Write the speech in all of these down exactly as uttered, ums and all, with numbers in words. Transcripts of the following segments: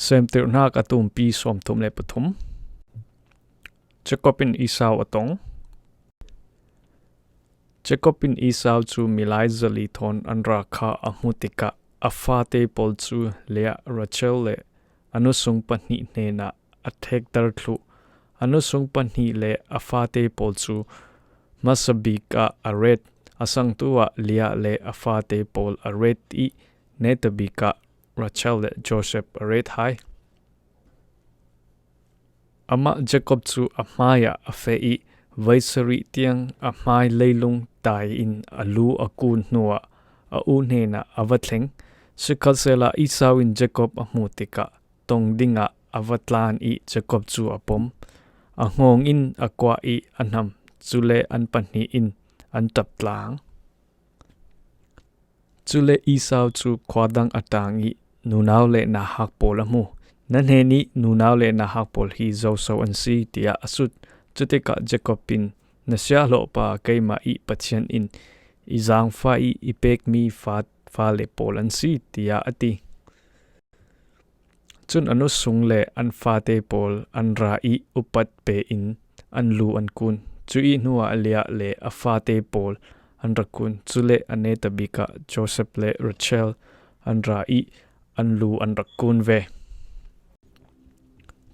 Semtirnak a tumpi sawmthum le pathum. Jacob in Esau a tong. Jacob in Esau cu milai zali thawn an ra kha a hmuh tikah a fate pawl cu Leah, Rachel le a nusung pahnih hnenah a thekter thluh. A nusung pahnih le a fate pawl cu hmasa bik ah a ret. A sangtu ah Leah le a fate pawl a ret i neta bik ah Rachel le Joseph a ret hai. Amah Jacob cu a hmaiah a feh i voi sarih tiang a hmai leilung tai in a lu a kun hnuah a u hnenah a va thleng. Sikhalsehla Esau in Jacob a hmuh tikah tong dingah a va tlan i Jacob cu a pom. A hngawng in a kuah i a hnam, cule an pahnih in an ṭap tlang. Cule Esau cu khua dang a ṭang i nunau le nauhak pawl a hmu. Na hnen i nunau le nauhak pawl hi zoso an si, tiah a sut. Cutikah Jacob in, na siahhlawhpa keimah i Pathian in i zaangfah i i pekmi fa, fale pawl an si, tiah a ti. Cun a nusung le an fate pawl an ra i upat pe in an lu an kun. Cu i hnuah Leah le a fate pawl an rak kun. Cule a neta bik ah Joseph le Rachel an ra i an lu an rak kun ve.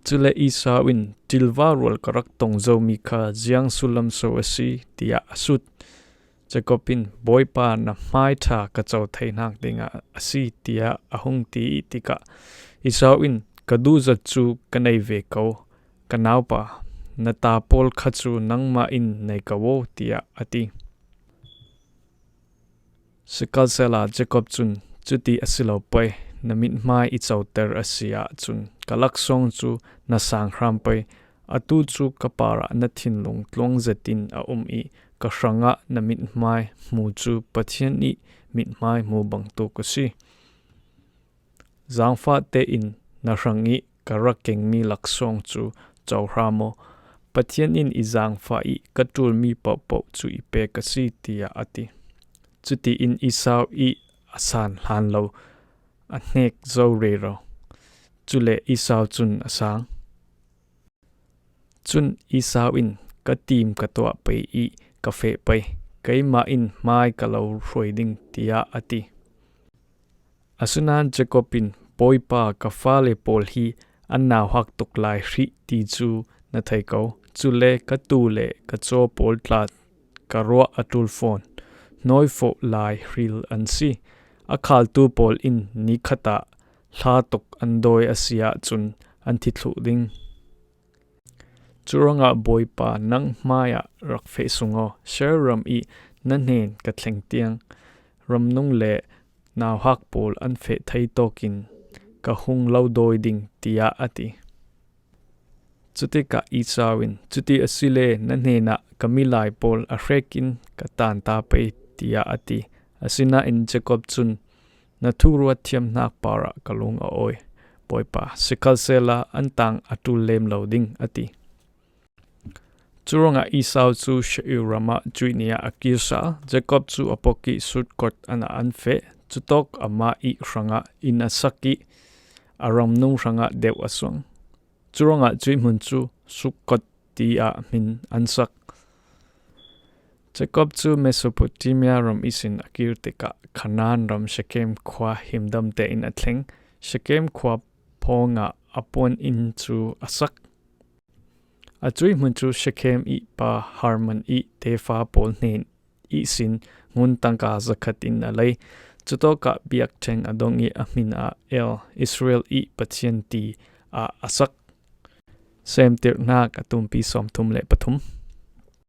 Cule Esau in, ṭilva rual ka rak tong zomi kha ziang sullam so a si, tiah a sut. Jacob in, Bawipa, na hmai ṭha ka co theinak dingah a si, tiah a hung ti tikah Esau in, ka duhzat cu ka nei ve ko, ka naupa, na ta pawl kha cu nangmah in nei ko aw, tiah a ti. Sikhalsehla Jacob cun, cuti a si lo pei, na mithmai i coter a si ahcun ka laksawng cu na sang hram pei. Atu cu ka parah na thinlung tluang zetin a um i ka hrangah na mithmai hmu cu Pathian i mithmai hmu bangtuk a si. Zaangfah tein na hrang i ka rak kengmi laksawng cu co hram aw. Pathian in i zaangfah i ka ṭulmi pohpoh cu i pek a si, tiah a ti. Cutiin Esau i a san hlan lo a hnek zo rero. Cule Esau cun a sang. Cun Esau in, ka tim ka tuah pei i ka feh pei, keimah in hmai ka lo hruai ding, tiah a ti. Asinain Jacob in, Bawipa, ka fale pawl hi an nauhak tuk lai hrih ti cu na thei ko. Cule ka tuu le ka caw pawl tla ka ruah a ṭul fawn, hnawi fawh lai hril an si. A khaltu pawl in ni khat ah hla tuk an dawi a si ahcun an thi thluh ding. Curuangah Bawipa, nang hmaiah rak feh sung aw. Seir ram i na hnen ka thleng tiang ramnung le nauhak pawl an feh thei tawkin ka hung lo dawi ding, tiah a ti. Cutikah Esau in, cuti asile na hnenah ka milai pawl a hrekin ka tan ta pei, tiah a ti. Asinain Jacob cun, na thuruat thiamnak parah ka lung a awi, Bawipa, sikhalsehla an tang a ṭul lem lo ding, a ti. Curuangah Esau cu Seir ram ah cuih ni ah a kir sal. Jacob cu a pok i Sukkot an ah an feh. Cutawk amah i hrangah inn a sak i a ramnung hrangah deuh a suang. Curuangah cuih hmun cu Sukkot tiah hmin an sak. Jacob cu Mesopotamia ram ihsin a kir tikah Kanaan ram Shekhem khua himdam tein a thleng. Shekhem khua phawngah a puan inn cu a sak. A cuih hmun cu Shekhem i pa Hamor i tefa pawl hnen ihsin ngun tangka zakhat in a lei. Cutawkah biakṭheng a dong i a hmin ah El, Israel i Pathian, ti ah a sak. Semtirnak a tumpi sawmthum le pathum.